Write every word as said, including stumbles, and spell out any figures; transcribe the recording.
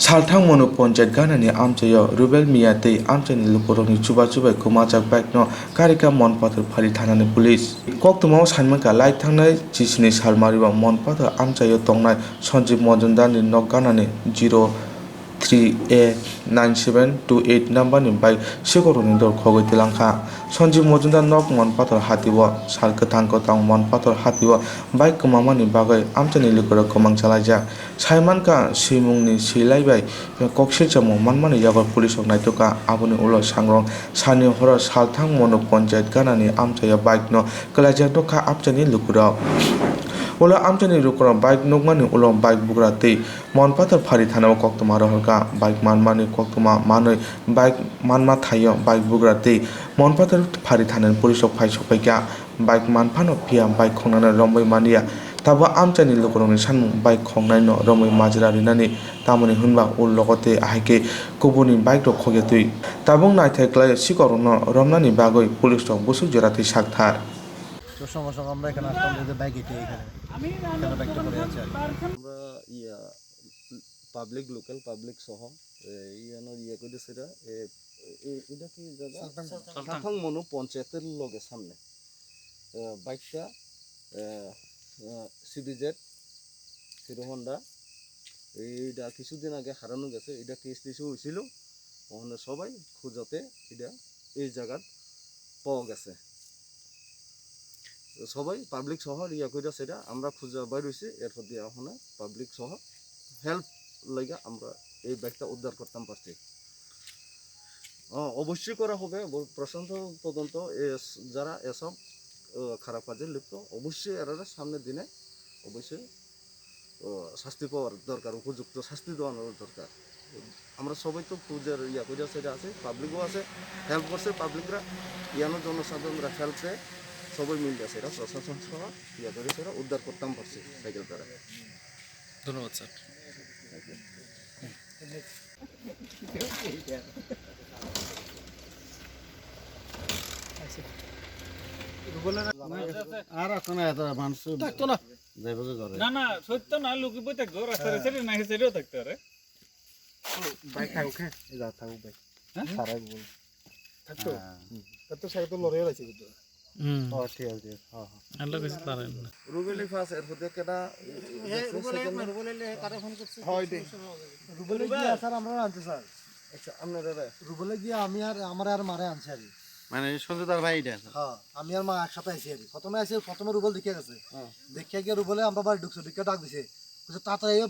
Salthang Monu Ponchayat ganani amchaio Rubel Miya tei amchaini lukurokni chubachu bai kwmajak bike no karika Monpathor Phari thanani police. Koktwmao sanmankha lai thangnai chisini salmario Monpathor amchaio tongnai Sanjeev Majumdar ni nok ganani zero three A nine seven two eight number ni bike sikorokni dor khogwi tilangkha. Sanjeev Majumdar nok Monpathor hatio sal kwthang kwthang Monpathor hatio bike kwmamani bagwi amchaini lukurok kwmang chalaijak. Saimankha, swimungni swilai bai kok silchamo manmani yago police rok naitokha. Aboni ulo sangrong sani horo Salthang Monu Ponchayat ganani amchaio bike no kwlaijak nukha amchaini lukurok. Ulo amchaini lukurok bike nukmani ulo bike bugra tei Monpathor Phari thanao koktwma rohorkha. Bike manmani koktwma manwi bike manma thaio bike bugra tei Monpathor Phari thanani police rok phai sokphaikha. Bike manphano phiya bike khongnano romwi manya. Tabuk amchaini lukurokni sanmung bike khongnaino romwi majra rinani, tamoni hwnba ul logo tei ahai khe kubuni bike rok khogya twi. Tabuk naithai khlaio sikorokno romnani bagwi police rok busuk jora twi sakthar. তো সঙ্গে সঙ্গে আমরা এখানে আসলাম, যে ব্যাগ এটা এখানে, এখানে ব্যাগটা পড়ে আছে আর কি। আমরা ইয়া, পাবলিক, লোকাল পাবলিক সহ, এ, ইয়ানো ইয়া করে সেটা, এ, এ, এটা কি জায়গা? সালতাং। সালতাং। সালতাং মনু পঞ্চায়েতের লগে সামনে। এ, বাইকটা, এ, এ, সিবিজেড, হিরো হন্ডা, এইটা কিছুদিন আগে হারানো গেছে, এটা কেস টেসও হয়েছিল, ওখানে সবাই খোঁজাতে এটা এই জায়গার পাওয়া গেছে। তো সবাই পাবলিক সহ ইয়া কইরা সেটা আমরা খুঁজা বাইর হইছি, এরপর দিয়ে ওখানে পাবলিক সহ হেল্প লাগা আমরা এই ব্যাগটা উদ্ধার করতাম পারছি। অ, অবশ্যই করা হবে, ব-, প্রশাসন তদন্ত, এ, যারা এসব, ও, খারাপ কাজে লিপ্ত, অবশ্যই এরা সামনের দিনে অবশ্যই, ও, শাস্তি পাওয়ার দরকার, উপযুক্ত শাস্তি দেওয়ানোর দরকার। আমরা সবাই তো খুঁজের ইয়া করে সেটা আছে, পাবলিকও আছে, হেল্প করছে পাবলিকরা, ইয়ানো জনসাধারণরা হেল্প পেয়ে সবাই মিলে আছে, এরা প্রশাসন সহ ইয়া করে সেটা উদ্ধার করতাম পারছি সাইকেল দ্বারা। ধন্যবাদ স্যার। আর এখন এত মানুষ থাকতো না। যাইব কি করে? না, না, সত্য না, লুকিয়ে বই থাকতো, রাস্তায় রাস্তায় না হেসে থাকতো রে। বাইক থাকুক, হ্যাঁ? এই যা থাকুক বাইক। হ্যাঁ? সারাই বল। থাকতো? হ্যাঁ। হুম। তার তো সাইকেল তো লড়াইও লাগছে কিন্তু। হুম। ও, ঠিক আছে, ঠিক আছে। হ্যাঁ, হ্যাঁ। আল্লাহ কাছে তারা না। রুবেলি ফার্স্ট এর মধ্যে কেনা, এ, রুবেলে, সেকেন্ড রুবেলে লে, কারে ফোন করছে? হয়, সমস্যা হবে। রুবেলে গিয়া স্যার, আমরা আনতে স্যার। আচ্ছা, আপনারা রে? রুবেলে গিয়া আমি আর, আমার আর মারে আনছে আর কি। মানে সঞ্জয় দার ভাই এটা? হ্যাঁ, আমি আর মা একসাথে আইছি আর কি। প্রথমে আইছে, প্রথমে রুবেল দেখে গেছে। হ্যাঁ। দেখে গিয়ে রুবেলে আমরা বাড়ি ঢুকছে, ঢুকে ডাক দিছে। বলছে, "তাড়াতাড়ি আইও,